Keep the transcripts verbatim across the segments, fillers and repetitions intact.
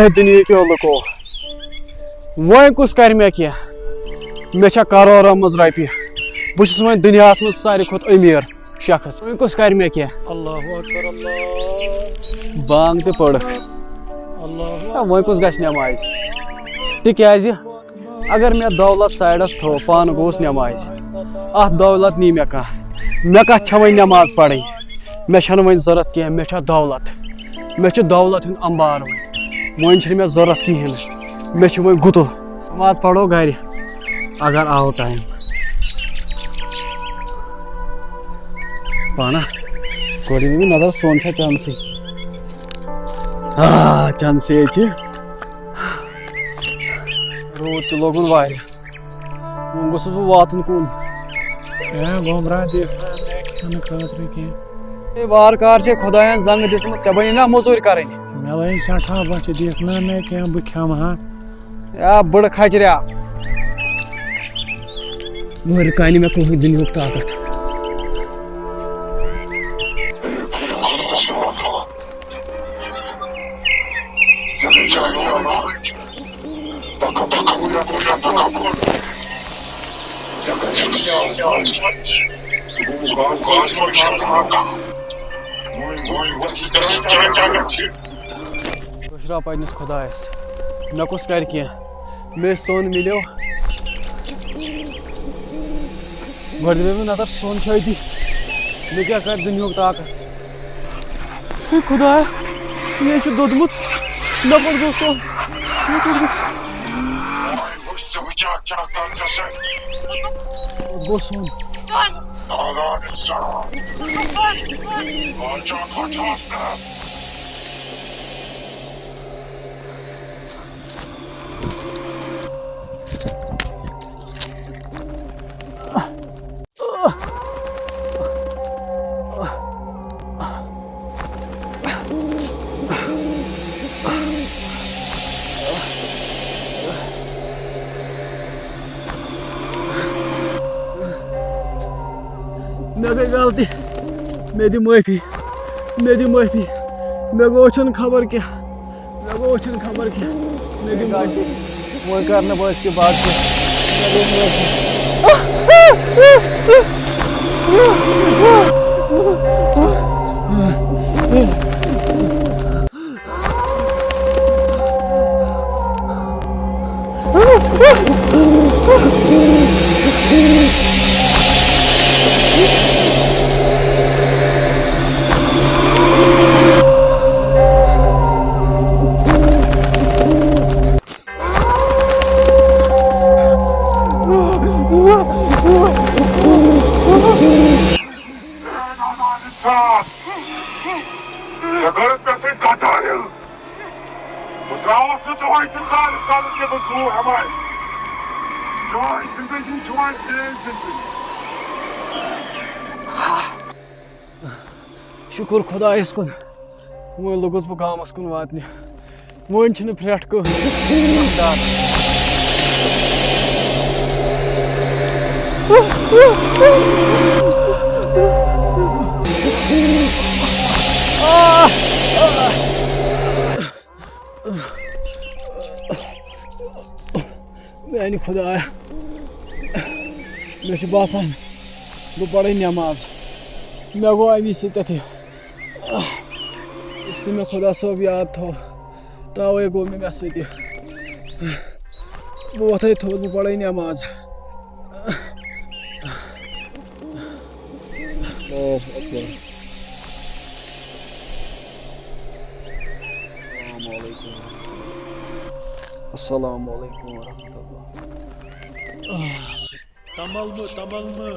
ہے دُنیہٕکیو لُکو، وۄنۍ کُس کرِ مےٚ کینٛہہ؟ مےٚ چھےٚ کرورن منٛز رۄپیہِ، بہٕ چھُس وۄنۍ دُنیاہس منٛز ساروی کھۄتہٕ أمیٖر شخص۔ وۄنۍ کُس کرِ مےٚ کینٛہہ؟ اللہ اکبر، اللہ۔ بانگ تہِ پٔرٕکھ۔ اللہ اکبر۔ وۄنۍ کُس گژھِ نٮ۪مازِ؟ تِکیازِ اگر مےٚ دولت سایڈس تھوٚو، پانہٕ گوٚوُس نٮ۪مازِ، اتھ دولت نی مےٚ کانٛہہ۔ مےٚ کتھ چھےٚ وۄنۍ نٮ۪ماز پرٕنۍ؟ مےٚ چھنہٕ وۄنۍ ضروٗرت کینٛہہ، مےٚ چھےٚ دولت، مےٚ چھُ دولت ہُنٛد انبار وۄنۍ۔ وۄنۍ چھنہٕ مےٚ ضروٗرت کِہیٖنۍ، مےٚ چھُ وۄنۍ گُتُل۔ نٮ۪ماز پرو گرِ، اگر آو ٹایم۔ پانا، گۄڈٕ دِمہٕ بہٕ نظر، سۄن چھا چانسٕے؟ آ، چانسٕے چھِ۔ روٗد تہِ لوگُن واریاہ۔ وۄنۍ گوٚژھُس بہٕ واتُن کُن۔ ہے گوٚمرا، دِکھ نا مےٚ کھٮ۪نہٕ خٲطرٕ کینٛہہ۔ ہے وارٕ کار چھے خۄدایَن زنٛگہٕ دِژمٕژ، ژےٚ بَنی نا مٔزوٗرۍ کَرٕنۍ؟ مےٚ لَگہِ سٮ۪ٹھاہ بۄچھِ، دِکھ نا مےٚ کینٛہہ، بہٕ کھٮ۪مہٕ ہا۔ یا بٕڑٕ کھچریا۔ وٲرۍ کانہِ مےٚ کٕہٕنۍ دُنیہُک طاقت۔ کٲشرا پننِس خۄدایَس، مےٚ کُس کرِ کینٛہہ؟ مےٚ سۄن مِلیو۔ گۄڈٕ دِمے بہٕ نظر، سۄن چھا أتی؟ مےٚ کیٛاہ کرِ دُنیہُک طاقت؟ ہے خۄدایا، یہِ ہے چھُ دوٚدمُت۔ مےٚ کوٚت گوٚو سۄن؟ مےٚ کوٚت گوٚو؟ وۄنۍ وٕچھ ژٕ بہٕ کیٛاہ کیٛاہ کرٕ ژےٚ سۭتۍ۔ کوٚت گوٚو سۄن؟ نادان انسان۔ وۄنۍ کیٛاہ کھوٚتہَس نہٕ؟ مےٚ گٔے غلطی، مےٚ دِ معٲفی، مےٚ دِ معٲفی، مےٚ گوٚو چھُنہٕ خبر کیٛاہ۔ مےٚ گوٚو چھُنہٕ خبر کینٛہہ۔ مےٚ دِ معٲفی۔ وۄنۍ کر نہٕ بہٕ أزکہِ بعد کینٛہہ۔ مےٚ دِ معٲفی۔ انصاف۔ ژےٚ کٔرٕتھ مےٚ سۭتۍ غدٲری۔ بہٕ ترٛاوَتھ نہٕ ژٕ وۄنۍ تہِ کالہٕ کالہٕ کہِ بہٕ زُو ہٮ۪مَے۔ چٲنۍ زِندگی چھِ وۄنۍ میٛٲنۍ زِندگی۔ شُکُر خۄدایَس کُن، وۄنۍ لوٚگُس بہٕ گامَس کُن واتنہِ۔ وۄنۍ چھِنہٕ پھرٛٹھ کٕہٕنۍ۔ میانہِ خۄدایا، مےٚ چھُ باسان، بہٕ پَرٕ نٮ۪ماز۔ مےٚ گوٚو اَمی سۭتۍ تَتہِ، یُس تہِ مےٚ خۄدا صٲب یاد تھوٚو، تَوَے گوٚو مےٚ، مےٚ سۭتۍ یہِ۔ بہٕ وۄتھَے تھوٚد، بہٕ پَرٕ نٮ۪ماز۔ اللہ اکبر۔ السلام علیکم۔ السلام علیکم ورحمۃ اللہ۔ تمل مہٕ، تمل مہٕ،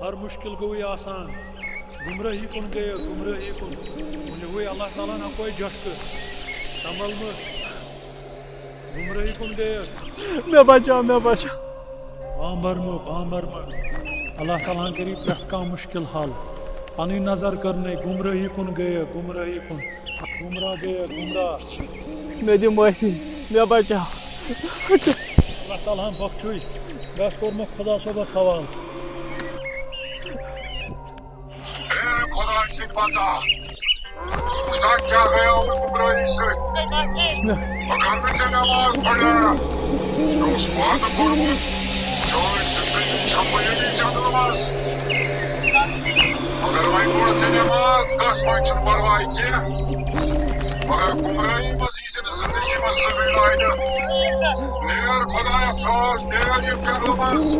ہر مُشکِل گوٚوُے آسان۔ گمرٲہی کُن گٔیَکھ، گمرٲہی کُن۔ وۄنۍ ہوٚوُے اللہ تعالیٰ ہن اَکوے جھٹکہٕ۔ تمل مہٕ، گمرٲہی کُن گٔیَکھ۔ مےٚ بچاو، مےٚ بچاو۔ بامبر مہٕ، بامبر مہٕ۔ اللہ تعالیٰ ہن کٔری پرٛٮ۪تھ کانٛہہ مُشکِل حل۔ پنٕنۍ نظر کٔرنَے، گمرٲہی کُن گٔیَکھ، گمرٲہی کُن۔ گمراہ گٔیَکھ، گمراہ۔ مےٚ دِ معٲفی، مےٚ بچاو۔ اللہ تعالیٰ ہن بخشُے۔ مےٚ آسہِ کوٚرمُت خۄدا صٲبَس حوالہٕ۔ اے خۄداے سٕنٛدۍ بندا، وٕچھتھا کیٛاہ گٔیو گمرٲہی سۭتۍ؟ بہٕ کرٕ نہٕ ژےٚ نٮ۪ماز پرا۔ مےٚ اوس وعدٕ کوٚرمُت، میٲنۍ زندگی چھےٚ مُہِمٕے جنگلہٕ منٛز۔ مگر وۄنۍ پوٚر ژےٚ نٮ۪ماز، گژھ، وۄنۍ چھُنہٕ پرواے کینٛہہ۔ مگر گمراہی منٛز یی ژےٚ نہٕ زندگی منٛز زٕہٕنۍ لاینہٕ۔ نیر خۄدایا سال، نیر ییٚمہِ جنگلہٕ منٛز۔